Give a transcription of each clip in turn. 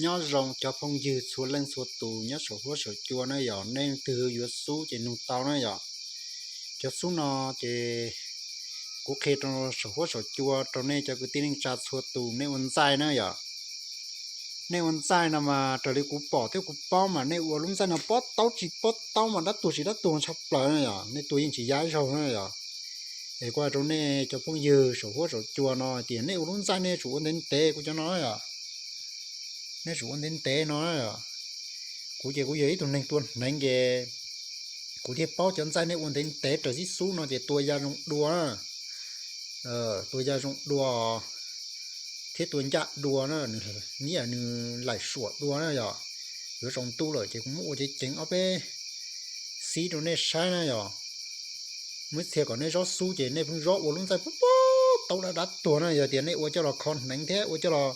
Nyob zoo cov phooj ywg txhua leej txhua tus nyob saum huab saum cua na yom, nej leej twg yuav xub ces nug tau na yom. Cov xub no ces kuv qhia rau saum huab saum cua rau nej cov kwv tij neej tsa txhua tus nej ua ntxaij na yom. Nej ua ntxaij no mas raws li kuv pom thiab kuv paub mas nej ua lub ntxaij no pob taub tsis pob taub mas dab tuag tsis dab tuag tshaj plaws na yom, nej tua yeej tsis ya zaug na yom. Es kuv hais rau nej cov phooj ywg saum huab saum cua no hais tias nej ua lub ntxaij nej tsum ua ntev ntev kuv cov no yom. Nej tsum ua ntev ntev no na yom. Kuv ces kuv yog ib tug neeg tua hneev ces kuv thiaj paub cov ntxaij nej ua ntev ntev raws xib xub no ces tua ya zoo dua na. Tua ya zoo dua thiab tua ncaj dua na, nws, nws laim suam dua na yom. Yuav tsaus ntuj lawm ces kuv muab ua ceev ceev ob peb xib rau nej saib na yom. Muab txhia kom nej zob xub ces nej pheej zob ua lub ntxaij pob pob taub dab dab tuag na, yog tias nej ua coj los kho hneev thiab ua coj los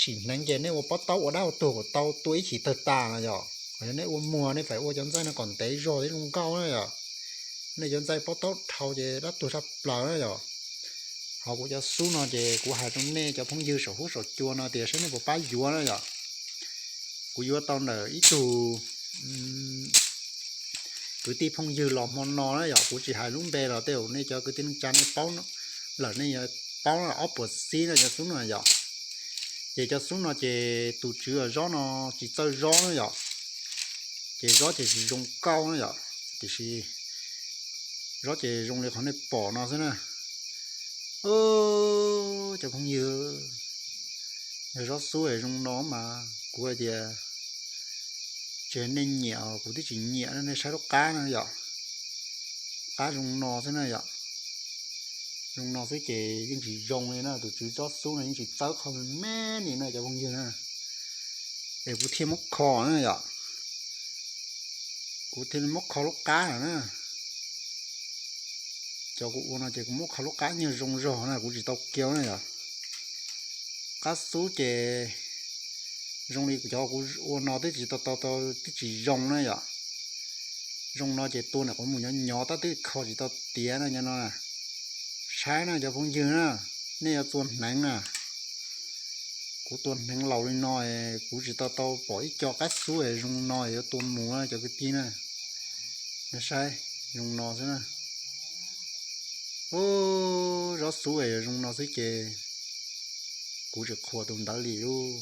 sim hneev ces nej ua pob taub ua dab ua tuag kom tau tua ib chim tawg tas na yom. Yog nej ua muag nej faim ua cov ntxaij no kom ntev zog thiab zoo nkauj na yom. Nej cov ntxaij pob taub dhau ces dab tuag tshaj plaws na yom. Ho kuv cov xub no ces kuv hais rau nej cov phooj ywg saum huab saum cua no tias saib nej puas pab yuav na yom. Kuv yuav tau ntawm ib tug kwv tij phooj ywg los hmo no na yom, kuv tsis hais lub npe los tej zaum nej cov kwv tij neej tsa nej paub lawm, nej yuav paub ob puas xib no cov xub no yom. Ces cov xub no ces tus tswv zob no tsis txawj zob na yom, ces zob ces tsis zoo nkauj na yom, tiam sis zob ces zoo li qhov nej pom no xwb na. Cov phooj ywg, yog zob xub es zoo no mas kuv hais tias tsis hais nej nyiam, kuv twb tsis nyiam na, nej saib lub qab na yom. Qab zoo no xwb na yom. Zoo no xwb ces yeej tsis zoo li na, tus tswv zob xub no yeej tsis txawj qhov me me li na cov phooj ywg na. Es kuv thiaj muab kho na yom. Kuv thiaj li muab kho lub qab na. Cov kuv ua no ces kuv muab kho lub qab nyuag zoo zog na, kuv tsis tau kiau na yom. Qab xub ces zoo li cov kuv ua no twb tsis tau, tau, tau, twb tsis zoo na yom. Zoo no ces tua nim qhuav mus nyov nyov tab twb kho tsis tau tiav na cov no. Saib na cov phooj ywg na, nej yuav tua hneev na. Kuv tua hneev laus li no, kuv tsis tau tau pom ib co qab xub es zoo no yuav tua mus na cov kwv tij na. Nej saib, zoo no xwb na. Zob xub es zoo no xwb ces kuv tsis qhuas tus ntawd li lauj.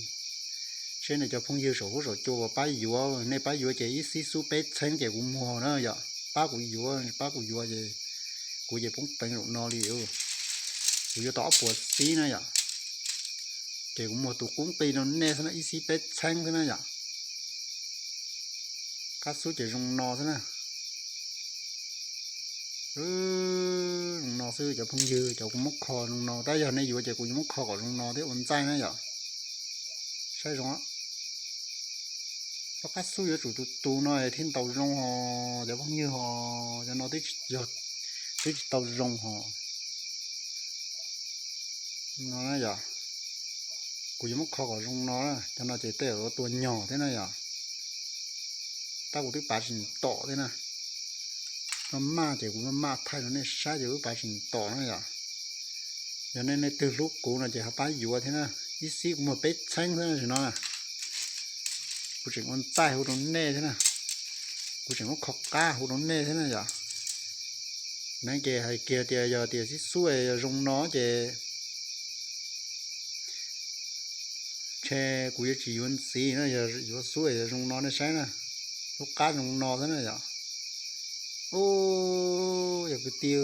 Seb nej cov phooj ywg saum huab saum cua puas pab yuav, nej pab yuav ces ib xib xub peb txheeb ces kuv muag na yom. Pab kuv yuav, pab kuv yuav ces kuv ces poob peev zaum no li. Kuv yuav tau ob puas xib na yom. Ces kuv muag tus qub nqi rau nej xwb na, ib xib peb txheeb xwb na yom. Qab xub ces zoo no xwb na. Zoo no xwb cov phooj ywg, cov kuv muab kho zoo no, tab yog nej yuav ces kuv yuav muab kho kom zoo no thiab ua ntxaij na yom. Saib zoo, lub qab xub yuav tsum tus tus no thiaj ntaus zoo ho, cov phooj ywg ho, cov no twb tsis tau zoo ho. No na yom, kuv yuav muab kho kom zoo no, cov no ces tej zaum yuav tua nyog thiab na yom. Tab kuv twb pav tsis tom thiab na. Maj maj ces kuv maj maj thaij rau nej saib ces kuv twb pav tsis tom na yom. Yog nej leej twg hlub kuv no ces ho pab yuav thiab na. Ib xib kuv muag peb txheeb xwb no na. Kuv tseem ua ntxaij hu rau nej thiab na. Kuv tseem muab kho qab hu rau nej thiab na yom. Neev ces hais kiag tias yog tias xib xub yog zoo no ces ntshe kuv yuav tsis yuav ntxiv na, yog yuav xub yog zoo no nej saib na. Lub qab zoo no xwb na yom. Ub, yog kwv tij,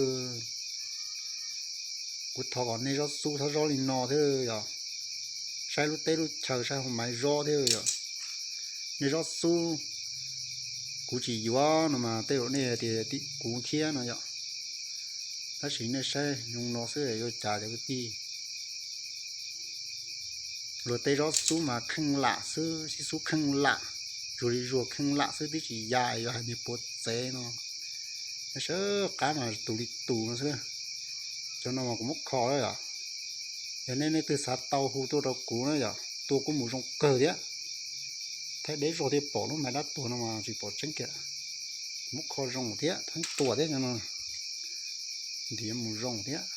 kuv thov kom nej zob xub txhob zob li no thiab yom. Saib lub teb lub chaw saib ho maiv zob thiab yom. Nej zob xub, kuv tsis yuav no mas tej zaum nej tias kuv thiab no yom. Tab sis nej saib zoo no xwb yuav cas cov kwv tij. Luag tej zob xub mas kheej lam xwb, xib xub kheej lam, zuag li zuag kheej lam xwb twb tsis ya, yuav hais niag puav txev no. Nej saib qab mas tus li tus no xwb. Cov no mas kuv muab kho yom. Yog nej leej twg xav tau hu tuaj rau kuv na yom, tua kuj mus zoo kawg thiab. Thaij deb zog thiaj pom, lub maiv dab tuag no mas tsis pom tseeb kiag. Kuv muab kho zoo thiab, thaij tua thiab cov no. Ntim mus zoo thiab.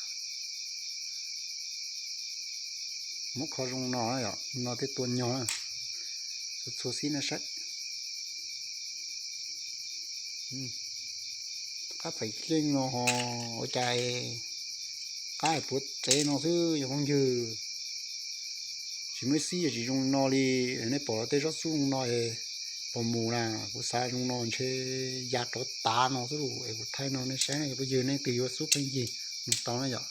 Muab kho zoo no yom, no thiaj tua nyog na. Txhua txhua xib nej saib. Qab phaim yeej no ho ua cas qab puav tsev no xwb yog phooj ywg. Tsis muaj ib xib yog tsis zoo no li. Nej pom tej zaub xub zoo no es pom mus na, kuv xav zoo no ntshe ya rov tav no xwb lauj. Es kuv thaij no nej saib na, yog phooj ywg nej twg yuav xub pheej yig mus tau na yom.